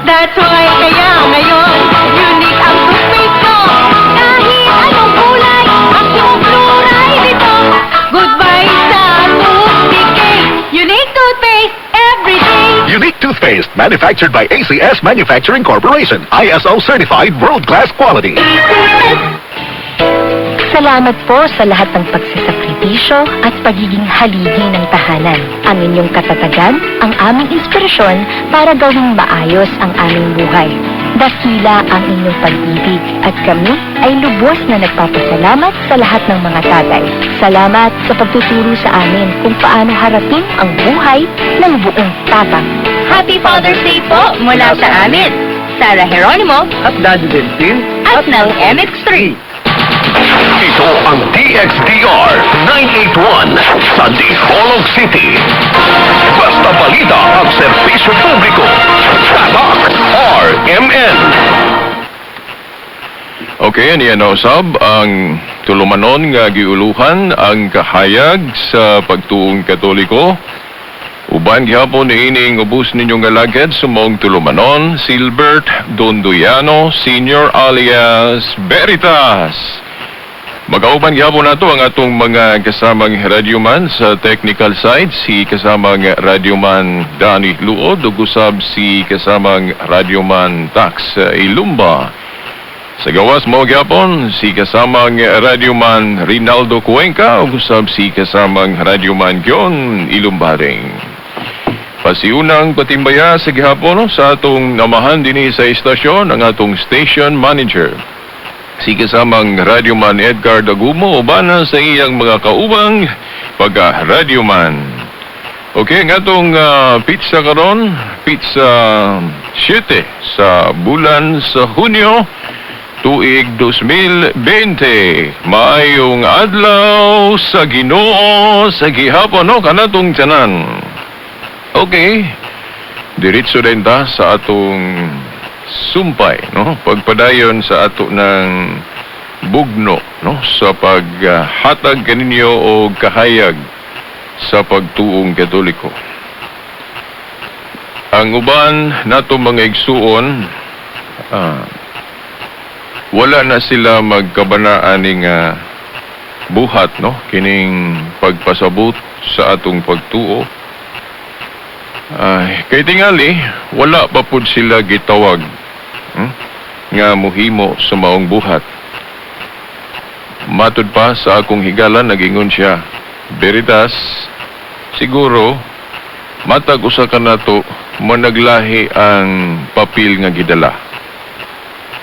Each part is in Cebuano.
That's why kaya ngayon, unique ang toothpaste ko. Kahit anong kulay, maximum fluoride ito. Goodbye sa tooth decay. Unique toothpaste every day. Unique toothpaste manufactured by ACS Manufacturing Corporation. ISO certified world-class quality. Salamat po sa lahat ng pagsasakripisyo at pagiging haligi ng tahanan. Ang inyong katatagan, ang aming inspirasyon para gawing maayos ang aming buhay. Dakila ang inyong pag-ibig at kami ay lubos na nagpapasalamat sa lahat ng mga tatay. Salamat sa pagtuturo sa amin kung paano harapin ang buhay ng buong tapang. Happy Father's Day po mula sa amin, Sarah Geronimo at Daddy Delfin at ng MX3. Ito ang DXDR 981 sa Dipolog City. Basta balita at serbisyo publiko. Tatak RMN. Okay, niya na usab ang tulumanon nga giuluhan ang kahayag sa pagtuong Katoliko. Uban gihapon niining ubos ninyong alagad sa maong tulumanon, Silbert Dondoyano Senior alias Veritas. Magauban gihapon nato ang atong mga kasamang radyoman sa technical side, si kasamang radyoman Danny Luod ug usab si kasamang radyoman Tax Ilumba. Sa gawas mo gyapon si kasamang radyoman Rinaldo Cuenca ug usab si kasamang radyoman Gion Ilumbaring. Pasiunang patimbaya sa gihapon, no, sa atong namahan dinhi sa istasyon, ang atong station manager, si kasamang radyoman Edgar Dagumo, ubana sa iyang mga kaubang pagka-radyoman. Okay, ang atong petsa karon, petsa 7 sa bulan sa Hunyo, tuig 2020. Maayong adlaw sa Ginoo sa gihapon, no, kanatong tanan. Okay. Diretso din ta sa atong sumpay, no? Pagpadayon sa ato ng bugno, no? Sa paghatag kaninyo og kahayag sa pagtuong Katoliko. Ang uban nato mga igsuon, wala na sila magkabana aning buhat, no? Kining pagpasabot sa atong pagtuo. Ay, kay tingali, wala pa pud sila gitawag nga muhimo sa maong buhat. Matud pa sa akong higala, nagingon siya, "Veritas, siguro, matag usa ka nato, managlahi ang papel nga gidala.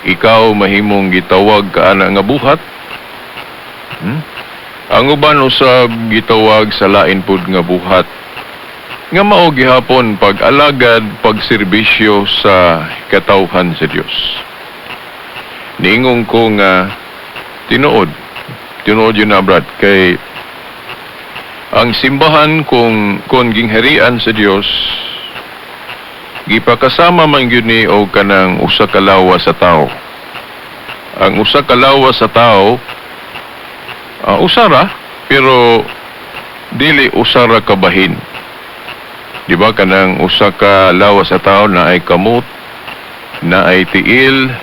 Ikaw mahimong gitawag ka ana nga buhat. Ang uban usab gitawag sa lain pud nga buhat nga mao gihapon pag-alagad, pagserbisyo sa katawhan sa Dios." Niingon ko nga tinuod. Tinuod yun na, Brad, kay ang simbahan kung gingharian sa Dios, gipakasama man gyud ni og kanang usa ka lawas sa tao. Ang usa ka lawas sa tao, usa ra, pero dili usa ra ka bahin. Di ba kanang usa ka lawas sa tao na ay kamot, na ay tiil,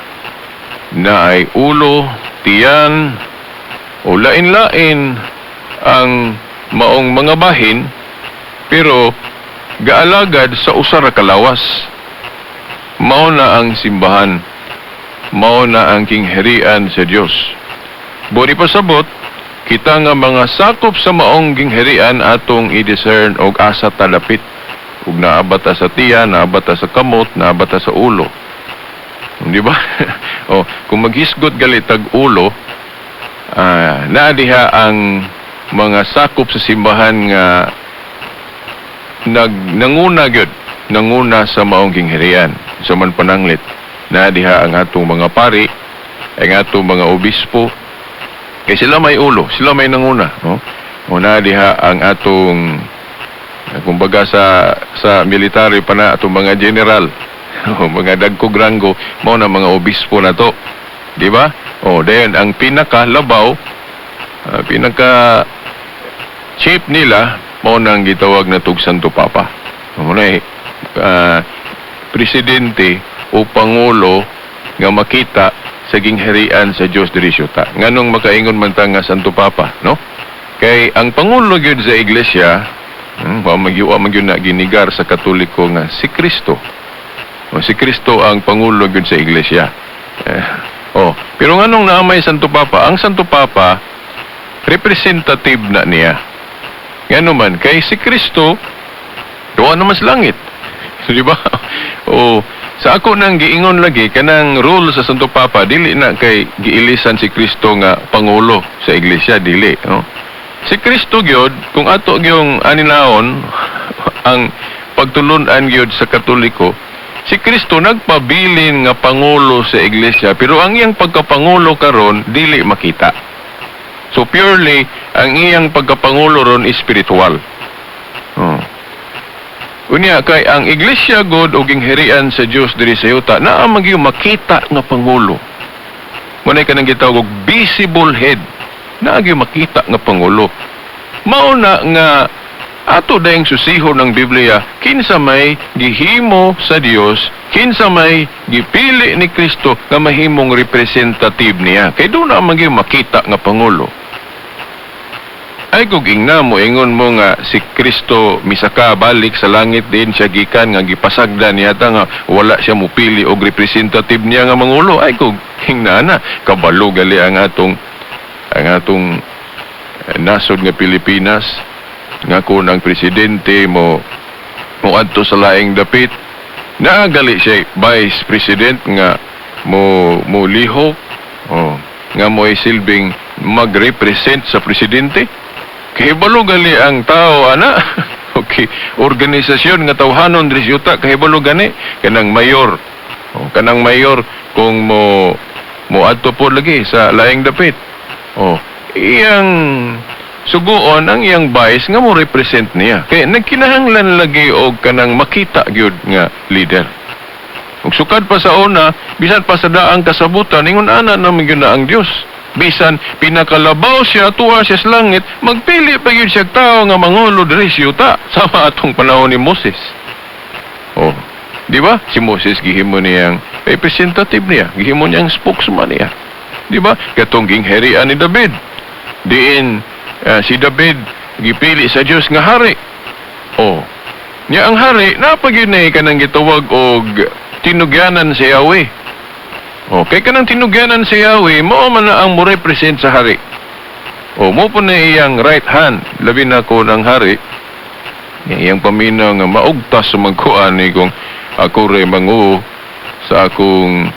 na ay ulo, tiyan, o lain-lain ang maong mga bahin, pero gaalagad sa usa ra ka lawas. Mao na ang simbahan. Mao na ang kingharian sa Dios. Buri pasabot, kita nga mga sakop sa maong gingharian atong i-discern og asa talapit. Ug naa ba ta sa tiyan, naa ba ta sa kamot, naa ba ta sa ulo. Di ba? O, kung maghisgot gali tag ulo, naa diha ang mga sakop sa simbahan nga nanguna gyud, nanguna sa maong gingharian. Sa man pananglit, naa diha ang atong mga pari, ang atong mga obispo, kay sila may ulo, sila may nanguna, no? O naa diha ang atong kumbaga sa military pa na atong mga general, o mga dagkog ranggo, mao na mga obispo na to. Di ba? O then ang pinakalabaw, pinaka chief nila mao nang gitawag na tug Santo Papa. Mao na presidente o pangulo nga makita sa gingharian sa Dios diri sa yuta? Nganong makaingon man ta nga Santo Papa, no? Kay ang pangulo gyud sa iglesia, wa man gyud na ginigar sa Katoliko nga si Kristo. O, si Kristo ang pangulo gyud sa iglesia. Eh, oh, pero nganong naa may Santo Papa? Ang Santo Papa representative na niya. Ngano man kay si Kristo duwa naman sa langit. Di ba? O sa ako nang giingon lagi, kanang role sa Santo Papa dili na kay giilisan si Kristo nga pangulo sa iglesia, dili, no? Si Kristo gyud, kung ato gyung aninahon ang pagtulun-an gyud sa Katoliko, si Kristo nagpabilin nga pangulo sa iglesia, pero ang iyang pagkapangulo karon dili makita. So purely ang iyang pagkapangulo ron is spiritual. Oh. Unya kay ang iglesia god o gingharian sa Dios diri sa yuta naa man gyud makita nga pangulo. Mao kanang gitawag og visible head. Naa gyud makita nga pangulo. Mao na nga ato dayong susihon ng Biblia kinsa may gihimo sa Dios, kinsa may gipili ni Kristo nga mahimong representative niya. Kay doon na man gyud makita nga pangulo. Ay kung ingna mo, ingon mo nga si Kristo misaka balik sa langit din siya gikan nga gipasagdan niya ta nga wala siya mupili og representative niya nga mangulo. Ay kung ingna na, kabalo gali ang atong nasod nga Pilipinas nga kung ang presidente mo moadto sa laing dapit, naa gali siya vice president nga mo mo lihok, oh, nga mo silbing magrepresent sa presidente. Kahibalo gali ang tao ana. Okay, organisasyon nga tawhanon diri sa yuta kahibalo gani kanang mayor. Oh, kanang mayor kung mo moadto po lagi sa laing dapit. Oh, iyang suguon ang iyang vice nga mo represent niya. Kay nagkinahanglan lagi og kanang makita gyud nga leader. Ug sukad pa sa una, bisan pa sa daang kasabutan, ingon ana naman gyud na ang Dios. Bisan pinakalabaw siya, tuwa siya sa langit, magpili pa gyud siya tao nga mangulo diri sa yuta, sama atong panahon ni Moses. Oh, di ba? Si Moses gihimo niyang representative niya, gihimo niyang spokesman niya. Di ba? Katong gingharian ni David. Diin si David gipili sa Dios nga hari. Oh. Nya ang hari naa pa gyud na kanang gitawag og tinugyanan si Yahweh. Oh, kay kanang tinugyanan si Yahweh, mao man na ang mo represent sa hari. O mo po na iyang right hand, labi na ko ng hari. Iyang paminaw nga maugtas sa magkuan ni kung ako ray mangu sa akong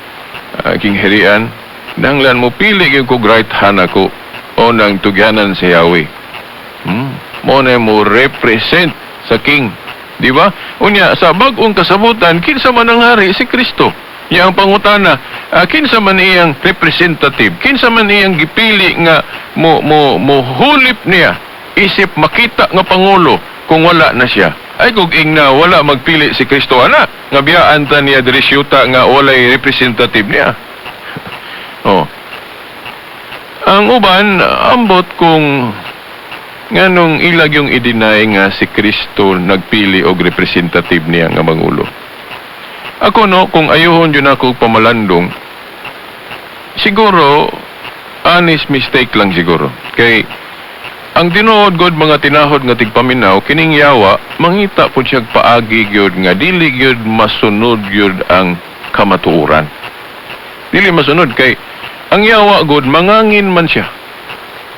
kingharian. Nanglan mo pili gyud kog right hand ako o nang tugyanan si Yahweh. Mo na mo represent sa king. Di ba? Unya, sa bag-ong kasabutan, kinsa man ang hari? Si Kristo. Iya ang pangutana, kinsa man iyang representative, kinsa man iyang gipili nga mo mo mo hulip niya, isip makita nga pangulo kung wala na siya? Ay kung ingna wala magpili si Kristo ana, nga biyaan ta niya diri syuta nga walay representative niya. Oh. Ang uban ambot kung nganong ilag yung i-deny nga si Kristo nagpili og representative niya nga mangulo. Ako no, kung ayuhon yun ako pamalandong, siguro, honest mistake lang siguro. Kay, ang tinuod god mga tinahod nga tigpaminaw, kining yawa, mangita po siya paagi gyud nga dili gyud masunod gyud ang kamatuoran. Dili masunod kay ang yawa god mangangin man siya.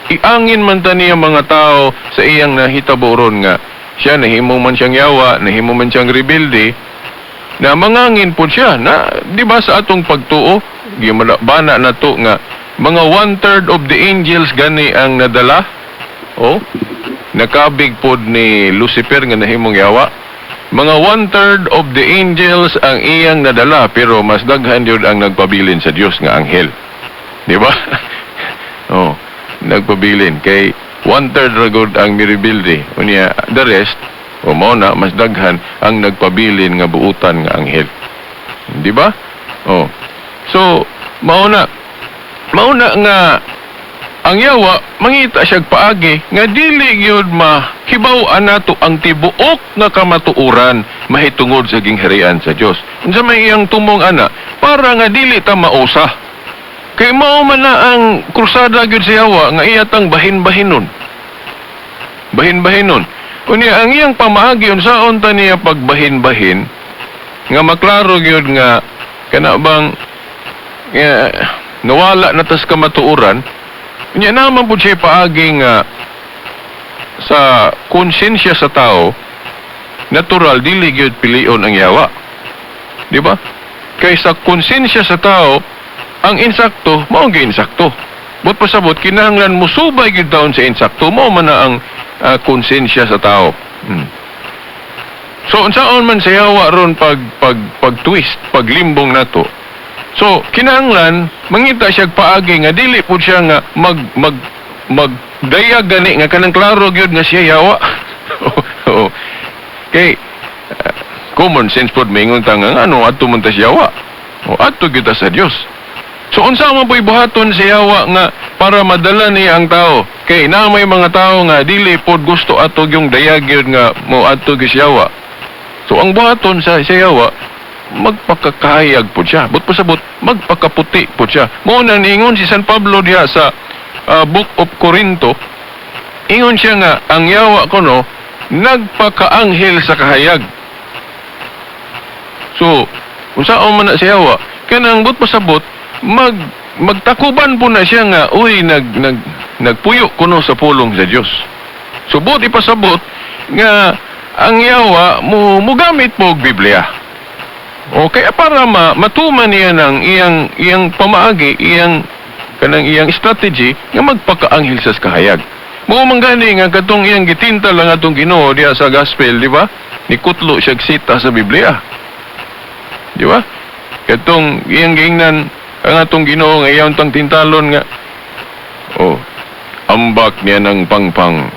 Iangin man ta niya mga tao sa iyang nahitabo ron nga siya nahimo man siyang yawa, nahimo man siyang rebelde, na mangangin po siya na di ba sa atong pagtuo bana na to nga mga 1/3 of the angels gani ang nadala, oh, nakabig pod ni Lucifer nga nahimong yawa. Mga 1/3 of the angels ang iyang nadala, pero mas daghan yun ang nagpabilin sa Dios nga anghel, di ba? Oh, nagpabilin kay 1/3 ra gud ang mirebelde, unya the rest o mao na mas daghan ang nagpabilin nga buutan nga anghel. Di ba? Oh. So, mao na nga ang yawa mangita siya paagi nga dili gyud makita ang kamatuoran. Hibaw-an nato ang tibuok nga kamatuoran mahitungod sa gingharian sa Dios. Unsa may iyang tumong ana? Para nga dili ta mausa. Kay mao man na ang krusada gyud sa yawa nga iya tang bahin-bahinon. Bahin-bahinon. Unya ang iyang pamaagi, unsaon ta niya pagbahin-bahin nga maklaro gyud nga kana bang nga nawala na tas kamatuoran? Unya naman pud siya paagi nga sa konsensya sa tao, natural, dili gyud pilion ang yawa. Di ba? Kay sa konsensya sa tao, ang insakto mao gyud insakto. But pasabot, kinahanglan musubay gyud taon sa insakto, mao man na ang konsensya sa tao. So unsaon man sa yawa ron pag twist, paglimbong nato? So kinahanglan mangita siya paagi nga dili pud siya nga mag mag magdayag gani nga kanang klaro gyud nga siya yawa. Oo. Kay common sense pod, maingon ta nga ano adto man ta sa yawa. O adto gyud ta sa Dios. So unsa man po'y buhaton sa yawa nga para madala niya ang tao? Kay na may mga tao nga dili pod gusto ato yung dayag gyud nga mo adto gyud sa yawa. So ang buhaton sa yawa, magpakakahayag po siya. But pasabot, magpakaputi po siya. Mao na niingon si San Pablo diha sa Book of Corinto, ingon siya nga ang yawa kuno nagpakaanghel sa kahayag. So, unsaon man na siya yawa, kanang but pasabot, magtakuban po na siya nga uy, nag nag nagpuyo kuno sa pulong sa Dios. So buot ipasabot nga ang yawa mo mugamit po og Biblia. O kaya para matuman niya ng iyang iyang pamaagi, iyang kanang iyang strategy nga magpakaanghel sa kahayag. Mao man gani nga katong iyang gitintal lang atong Ginoo diha sa gospel, di ba? Nikutlo siya sita sa Biblia. Di ba? Katong iyang giingnan ang atong Ginoo nga iyang tang tintalon nga oh, ambak niya ng pangpang.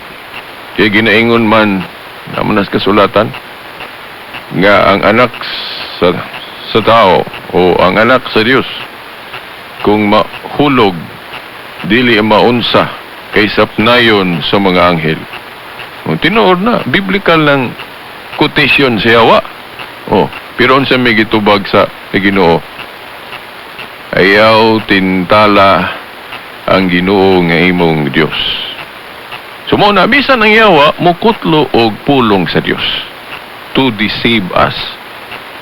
Kaya ginaingon man naman nas kasulatan nga ang anak sa tao o ang anak sa Dios kung mahulog, dili maunsa kay sapnayon sa mga anghel. O, tinuod na, biblical lang quotation sa yawa. Oh, pero unsa may gitubag sa Ginoo? "Ayaw tintala ang Ginoo nga imong Dios." So mao na bisan ang yawa mukutlo og pulong sa Dios to deceive us.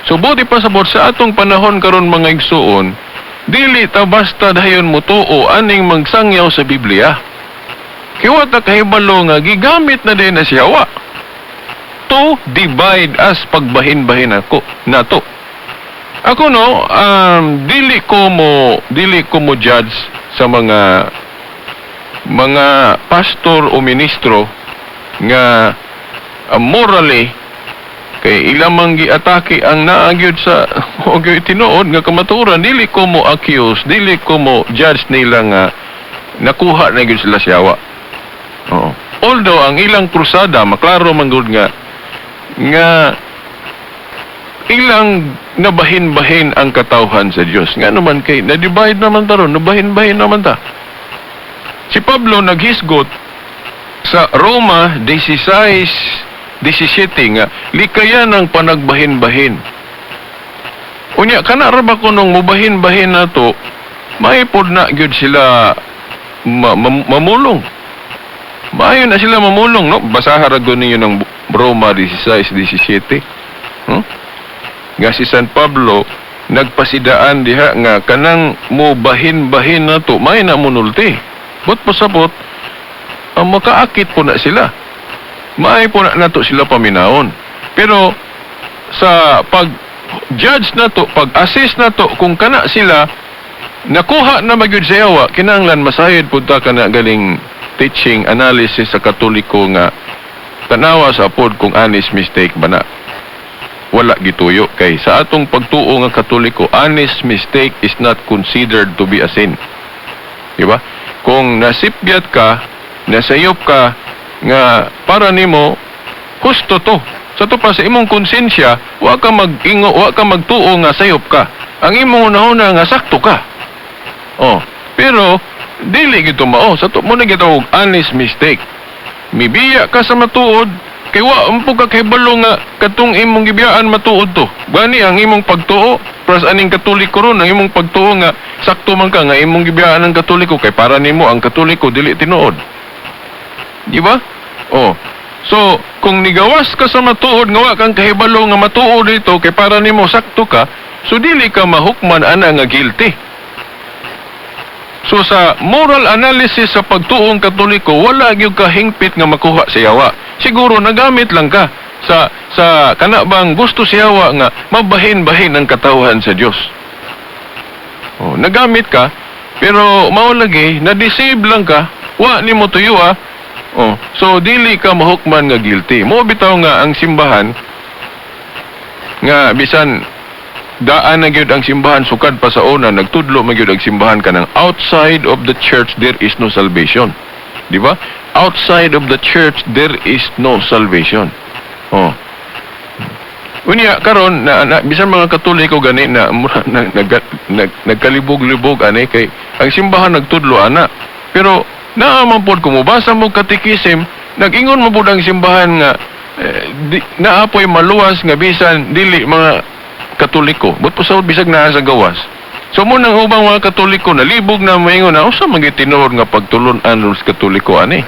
So buti pa sabot sa atong panahon karon, mga igsuon, dili ta basta dayon mutuo aning magsangyaw sa Biblia. Kay wa ta kahibalo nga gigamit na din na siya wa to divide us, pagbahin-bahin ako nato. Ako no, dili ko mo judge sa mga pastor o ministro nga morally, kay ilang mang giatake ang naa gyud sa o gyud tinuod nga kamatuoran. Dili ko mo accuse, dili ko mo judge nila nga nakuha na gyud sila sa yawa. Oo. Although ang ilang krusada maklaro man gud nga ilang nabahin-bahin ang katawhan sa Dios. Nga naman kay na-divide naman ta ron, nabahin-bahin naman ta. Si Pablo naghisgot sa Roma 16:17 nga likayan ang panagbahin-bahin. Unya kana ra ba kunong mubahin-bahin nato, maipod na gyud sila mamulong. Maayo na sila mamulong, no? Basaha ra gyud ninyo ng Roma 16:17. Nga si San Pablo nagpasidaan diha nga kanang mubahin-bahin nato, may na munulti. But pasabot, ang makaakit po na sila. Maay po na nato sila paminawon. Pero sa pag judge nato, pag assess nato kung kana sila nakuha na magyud sa yawa, kinahanglan masayod pud ta kana galing teaching analysis sa Katoliko nga tanawa sa pod kung honest mistake ba na. Wala gituyo kay sa atong pagtuo nga Katoliko, honest mistake is not considered to be a sin. Di ba? Kung nasipyat ka, nasayop ka nga para nimo husto to. Sa to pa sa imong konsensya, wa ka mag-ingo, wa ka magtuo nga sayop ka. Ang imong unahuna nga sakto ka. Oh, pero dili gito mao. Sa to mo na gitawag honest mistake. Mibiya ka sa matuod kay wa man ka kahibalo nga katong imong gibiyaan matuod to. Gani ang imong pagtuo pras aning Katoliko ron, ang imong pagtuo nga sakto man ka nga imong gibiyaan ang Katoliko kay para nimo ang Katoliko dili tinuod. Di ba? Oh. So, kung nigawas ka sa matuod nga wa kang kahibalo nga matuod ito kay para nimo sakto ka, so dili ka mahukman ana nga guilty. So sa moral analysis sa pagtuong Katoliko, wala gyud ka hingpit nga makuha sa yawa. Siguro nagamit lang ka sa kana bang gusto sa yawa nga mabahin-bahin ang katawhan sa Dios. Oh, nagamit ka pero mao lagi na-deceive lang ka, wa nimo tuyo ah. Oh, so dili ka mahukman nga guilty. Mo bitaw nga ang simbahan nga bisan daan na gyud ang simbahan sukad pa sa una, nagtudlo man gyud ang simbahan kanang outside of the church there is no salvation. Di ba? Outside of the church there is no salvation. Oh. Unya karon na bisan mga Katoliko gani na mura na, nag, nag, nagkalibog-libog ani kay ang simbahan nagtudlo ana. Pero naa man pod, kung mobasa mo catechism, nag-ingon man pod ang simbahan nga naa poy maluwas nga bisan dili mga Katoliko. But po sa bisag naa sa gawas. So mo nang ubang mga Katoliko nalibog na, moingon na usa man gyud tinuod nga pagtulon-an sa Katoliko ani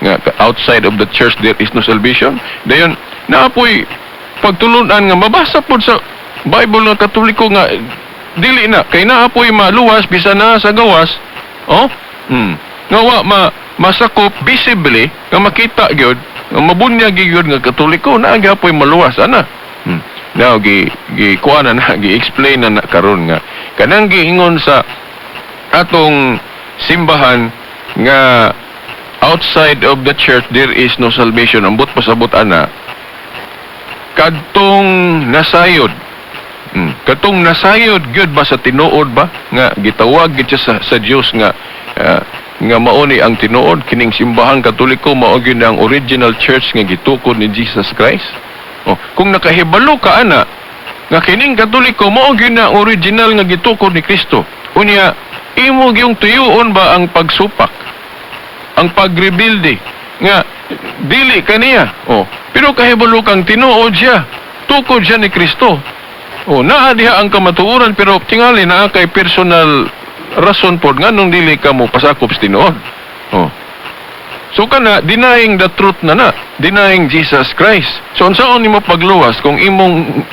nga outside of the church there is no salvation. Dayon naa poy pagtulunan nga mabasa pod sa Bible nga Katoliko nga dili na kay naa poy maluwas bisan na sa gawas. Oh? Nga wa masakop visibly nga makita gyud nga mabunyag gyud nga Katoliko, naa gyapoy maluwas ana. Now gi gi kuan na na gi-explain na na karon nga kanang giingon sa atong simbahan nga outside of the church there is no salvation, ambot pasabot ana kadtong nasayod. Katong nasayod gyud ba sa tinuod ba nga gitawag gyud siya sa Dios nga nga mao ni ang tinuod, kining simbahang Katoliko mao gyud ang original church nga gitukod ni Jesus Christ. Oh, kung nakahibalo ka ana nga kining Katoliko mao gyud na ang original nga gitukod ni Kristo. Unya imo gyung tuyuon ba ang pagsupak, ang pagrebelde nga dili kaniya? Oh, pero kahibalo kang tinuod siya, tukod siya ni Kristo. Oh, naa diha ang kamatuoran, pero tingali naa kay personal rason pod nganong dili ka mo pasakop sa tinuod. Oh. So kana denying the truth na na, denying Jesus Christ. So unsaon nimo pagluwas kung imong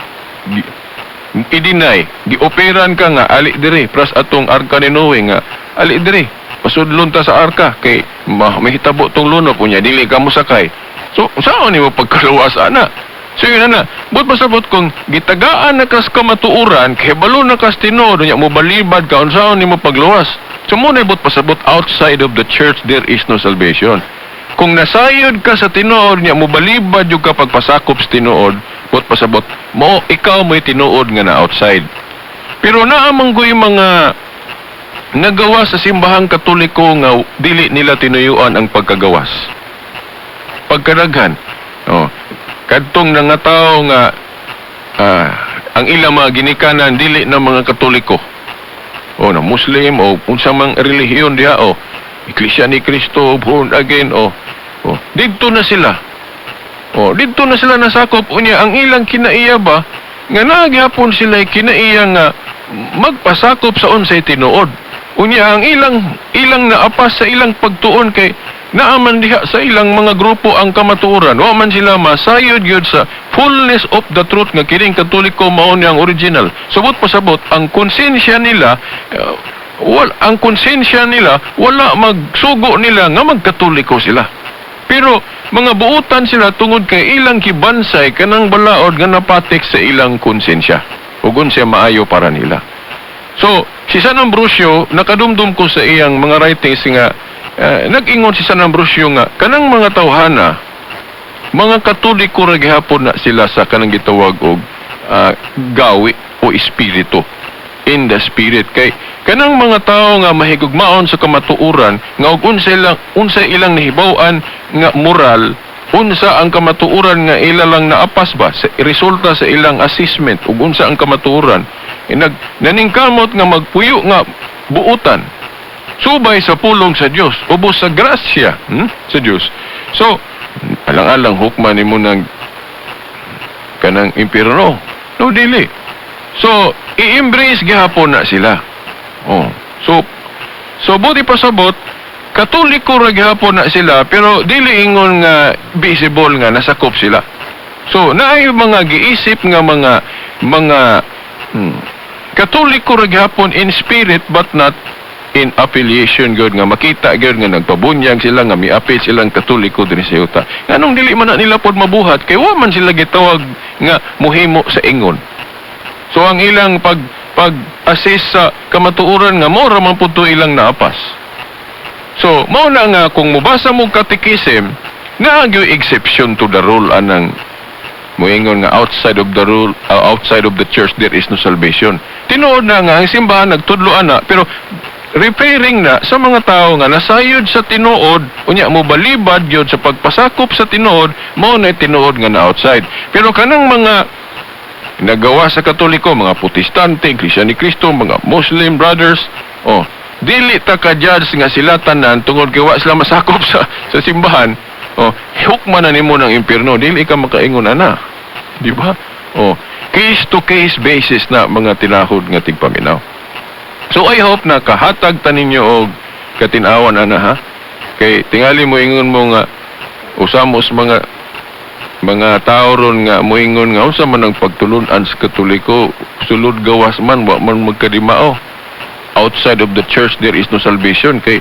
i-deny, gioperan ka nga ali diri pras atong arka ni Noe nga ali diri, pasudlon ta sa arka kay mahitabo tong lunok, unya dili ka mosakay. So unsaon nimo pagkaluwas ana? So yun na, but pasabot kung gitagaan na kas kamatuoran, kahibalo na kas tinuod, unya mo balibad ka, unsaon nimo pagluwas? So mo na but pasabot outside of the church there is no salvation. Kung nasayod ka sa tinuod niya, mo balibad yung ka pagpasakop sa tinuod, but pasabot mo ikaw mo'y tinuod nga na outside. Pero naamang ko yung mga nagawa sa simbahang Katoliko nga dili nila tinuyuan ang pagkagawas. Pagkadaghan. Oh, kadtong nangataw nga ang ilang mga ginikanan dili na mga Katoliko. O na Muslim o unsa mang relihiyon diha o Iglesia ni Cristo, born again o. Oh, didto na sila. Oh, didto na sila nasakop, unya ang ilang kinaiya ba nga naa gyapon sila kinaiya nga magpasakop sa unsay tinuod. Unya ang ilang ilang naapas sa ilang pagtuon kay naaman diha sa ilang mga grupo ang kamatuoran. Wa man sila masayod gyud sa fullness of the truth nga kining Katoliko mao ni ang original. Subot pasabot ang konsensya nila ang konsensya nila wala magsugo nila nga magkatoliko sila. Pero mga buutan sila tungod kay ilang kibansay kanang balaod nga napatik sa ilang konsensya ug unsay maayo para nila. So, si San Ambrosio, nakadumdum ko sa iyang mga writings nga nag-ingon si San Ambrosio nga kanang mga tawhana, mga Katoliko ra gihapon na sila sa kanang gitawag og gawi o espiritu, in the spirit, kay kanang mga tao nga mahigugmaon sa kamatuoran nga og unsa ilang nahibaw-an nga moral, unsa ang kamatuoran nga ila lang naapas ba sa resulta sa ilang assessment ug unsa ang kamatuoran, e naningkamot nga magpuyo nga buutan subay sa pulong sa Dios, ubos sa grasya sa Dios. So Alang-alang hukman nimo ng kanang impierno. No, dili. So, i-embrace gihapon na sila. Oh. So buti pasabot, Katoliko ra gihapon na sila, pero dili ingon nga visible nga nasakop sila. So, naay mga giisip nga mga Katoliko ra gihapon in spirit but not in affiliation gyud nga makita gyud nga nagpabunyag sila nga miapil silang Katoliko dinhi sa yuta. Nganong dili man na nila pod mabuhat kay wa man sila gitawag nga muhimo sa ingon. So ang ilang pag pag-assess sa kamatuoran nga mao ra man pud to ilang naapas. So mao na nga kung mobasa mo catechism, naa gyud exception to the rule anang moingon nga outside of the rule, outside of the church there is no salvation. Tinuod na nga ang simbahan nagtudlo ana, pero referring na sa mga tao nga nasayod sa tinuod, unya mo balibad gyud sa pagpasakop sa tinuod, mao na tinuod nga na outside. Pero kanang mga nagawa sa Katoliko, mga Protestante, Iglesia ni Cristo, mga Muslim Brothers, oh, dili ta ka judge nga sila tanan tungod kay wa sila masakop sa simbahan. Oh, hukman na nimo ng impierno, dili ka makaingon ana. Di ba? Oh, case to case basis na, mga tinahod nga tigpaminaw. So I hope na kahatag ta ninyo og katinawan ana, ha. Kay tingali mo ingon mo nga usamos mga tao ron nga moingon nga unsa man ang pagtulun-an sa Katoliko, sulod gawas man, wa man magkadimao. Outside of the church there is no salvation, kay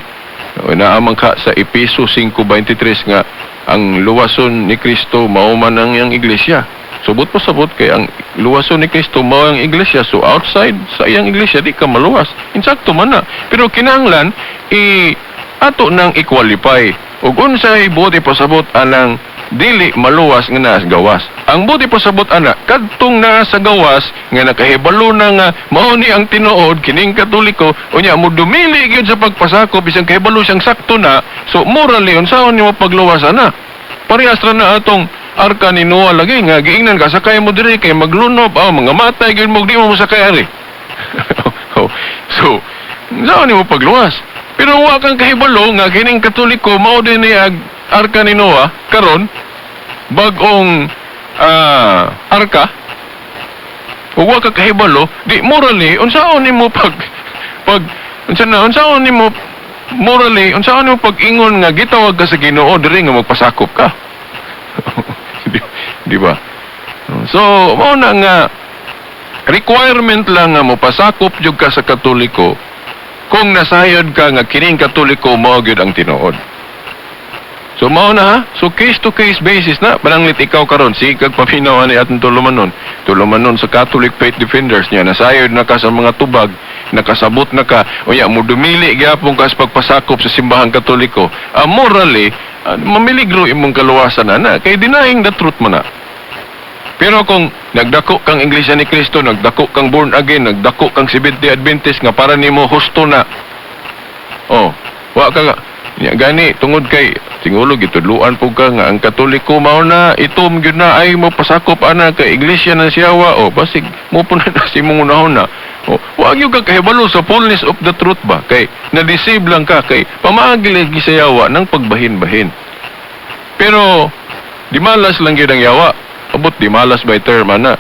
naamang ka sa Epeso 5:23 nga ang luwason ni Kristo mao man ang iyang iglesia. Subot po sabot kay ang luwason ni Kristo mao ang iglesia, so outside sa iyang iglesia di ka maluwas. Insakto man na. Pero kinahanglan i ato nang i-qualify ug unsay buot ipasabot anang dili maluwas nga naa sa gawas. Ang buot ipasabot ana, kadtong naa sa gawas nga nakahibalo na nga mao ni ang tinuod kining Katoliko, unya mo dumili gyud sa pagpasakop bisan kahibalo siyang sakto na, so morally unsaon nimo pagluwas ana? Parehas ra na atong arka ni Noah lagi nga giingnan ka, "Sakay mo diri kay maglunob, ah, mga matay gyud mo, di mo mosakay ari." Oh, so unsaon nimo pagluwas? Pero wa kang kahibalo nga kining Katoliko mao din ni ag arka ni Noah karon bag-ong arka. Ug wa ka kahibalo, di morally unsaon nimo pag pag unsa na, unsaon nimo morally, unsaon nimo pag-ingon nga gitawag ka sa Ginoo diri nga magpasakop ka? Di ba? So mao na nga requirement lang nga mopasakop jud ka sa Katoliko kung nasayod ka nga kining Katoliko mao gyud ang tinuod. So mao na, ha. So case to case basis na. Pananglit ikaw karon sige kag paminaw ani atong tulumanon. Tulumanon sa Catholic Faith Defenders niya, nasayod na ka sa mga tubag, nakasabot na ka, unya mo dumili gyapon ka sa pagpasakop sa simbahang Katoliko. Morally, mamiligro imong kaluwasan ana kay denying the truth man na. Pero kung nagdako kang Iglesia ni Cristo, nagdako kang born again, nagdako kang Seventh-day Adventist nga para nimo husto na. Oh, wa ka nga. Nya gani tungod kay singulo gitudluan po ka nga ang Katoliko mao na itom gyud na ay mo pasakop ana kay iglesia ng siyawa, o basig mo po na sa imong unahon na. O wa gyud ka kahibalo sa fullness of the truth ba, kay na-deceive lang ka kay pamaagi lagi sa yawa ng pagbahin-bahin. Pero di malas lang gyud ang yawa. Abot di malas by term ana.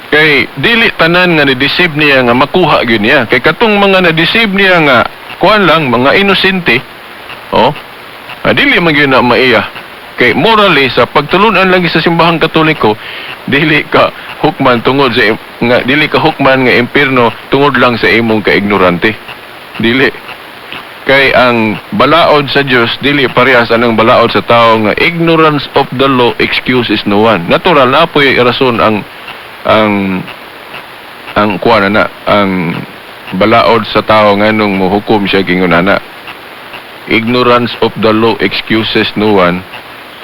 Kay dili tanan nga ni-deceive niya nga makuha gyud niya. Kay katong mga na-deceive niya nga kuan lang, mga inosente, oh, dili man gyud na maiya. Kay morally sa pagtulunan lagi sa simbahang Katoliko, dili ka hukman tungod sa nga dili ka hukman nga impierno tungod lang sa imong kaignorante. Dili. Kay ang balaod sa Dios dili parehas anang balaod sa tao nga ignorance of the law excuses no one. Natural na po'y rason ang kuan na ang balaod sa tao nganong mohukom siya kingon ana. Ignorance of the law excuses no one.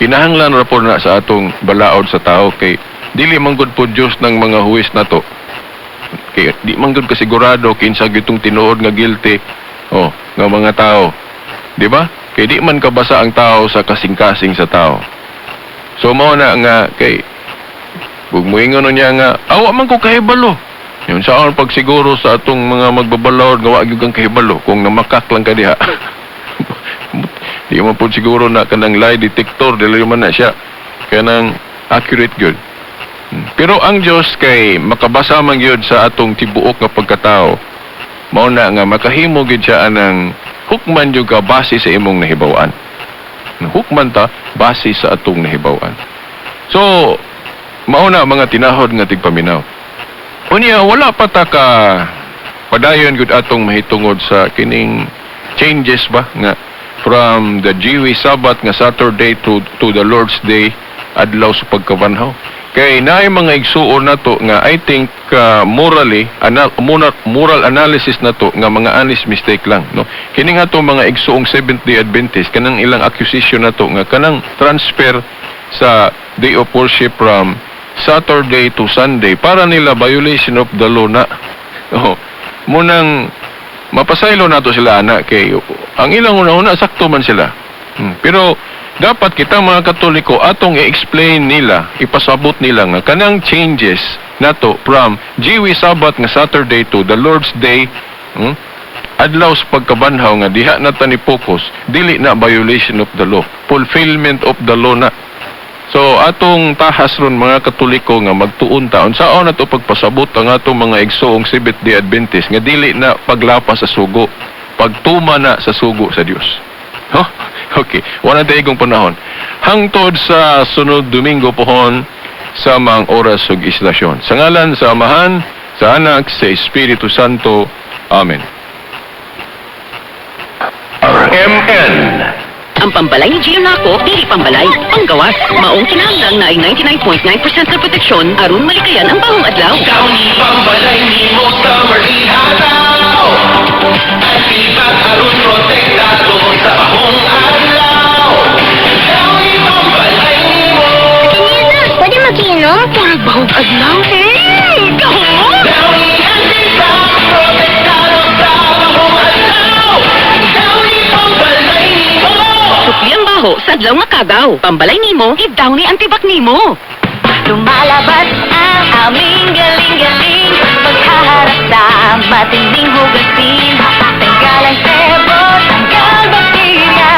Kinahanglan ra po na sa atong balaod sa tao kay dili man gud po Dios ng mga huwes nato. Kay di man gud kasigurado kinsa gyud tinuod nga guilty, oh, nga mga tao. Di ba? Kay di man kabasa ang tao sa kasing-kasing sa tao. So mao na nga kay ug moingon niya nga awa man ko kahibalo. Yun saan pagsiguro sa atong mga magbabalaod nga wa gyud kang kahibalo kung namakak lang ka diha. Di man po siguro na kanang lie detector, dili man na siya kanang accurate gyud. Pero ang Dios kay makabasa man gyud sa atong tibuok nga pagkatao. Mao na nga makahimo gyud siya anang hukman gyud ka base sa imong nahibaw-an. Hukman ta base sa atong nahibaw-an. So, mao na, mga tinahod nga tigpaminaw. Unya, wala pa ta ka padayon gud atong mahitungod sa kining changes ba nga from the Jewish Sabbath nga Saturday to the Lord's Day, adlaw sa pagkabanhaw. Kay naay mga igsuon nato nga I think morally moral analysis nato nga mga honest mistake lang, no? Kini nga to mga igsuong Seventh Day Adventist, kanang ilang accusation nato nga kanang transfer sa day of worship from Saturday to Sunday, para nila violation of the law na. Oh, munang mapasaylo nato sila ana kay ang ilang una-una sakto man sila. Pero dapat kita mga Katoliko atong i-explain nila, ipasabot nila nga kanang changes nato from Jewish Sabbath nga Saturday to the Lord's Day, adlaw sa pagkabanhaw nga diha na ta ni focus, dili na violation of the law, fulfillment of the law na. So atong tahas ron, mga Katoliko, nga magtuon ta unsaon nato pagpasabot ang atong mga igsoong Seventh Day Adventist nga dili na paglapas sa sugo, pagtuma na sa sugo sa Dios. Huh? Okay, wala tayo igong panahon. Hangtod sa sunod Domingo pohon sa mga oras ug istasyon. Sa ngalan sa Amahan, sa Anak, sa Espiritu Santo. Amen. MN. Ang pambalay ni Gio nako, dili pambalay, panggawas. Maong kinahanglan naay 99.9% na proteksyon aron malikayan ang bahong adlaw. Downy pambalay nimo summer ihataw. Antibac aron protektado sa bahong adlaw. Downy pambalay nimo. Pwede mag-inom? Murag bahong adlaw. Kahumot! Downy antibac protektado sa bahong adlaw. Downy pambalay nimo. Supli ang baho sa adlaw nga kagaw. Pambalay nimo, i-Downy antibac nimo. Lumalabas ang aming galing-galing. Paghaharap sa matinding hugasin. Tanggal ang sebo, tanggal bakterya.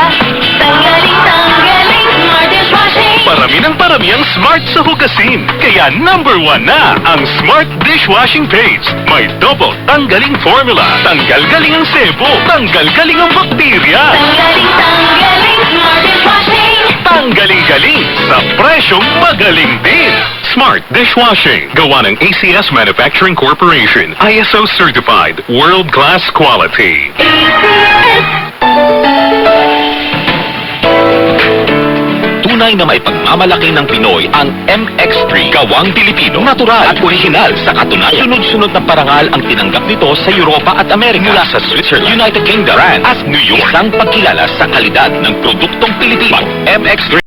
Tanggaling, tanggaling, Smart Dishwashing. Parami ng parami ang Smart sa hugasin. Kaya number one na ang Smart Dishwashing Paste. May double tanggaling formula. Tanggal galing ang sebo. Tanggal galing ang bakterya. Tanggaling, tanggaling, Smart Dishwashing. Tanggaling-galing sa presyong magaling din. Smart Dishwashing. Gawa ng ACS Manufacturing Corporation. ISO certified. World-class quality. ACS. Tunay na maipagmamalaki ng Pinoy ang MX3. Gawang Pilipino, natural at orihinal sa katunayan. Sunod-sunod na parangal ang tinanggap nito sa Europa at Amerika. Mula sa Switzerland, United Kingdom, France at New York. Isang pagkilala sa kalidad ng produktong Pilipino. MX3.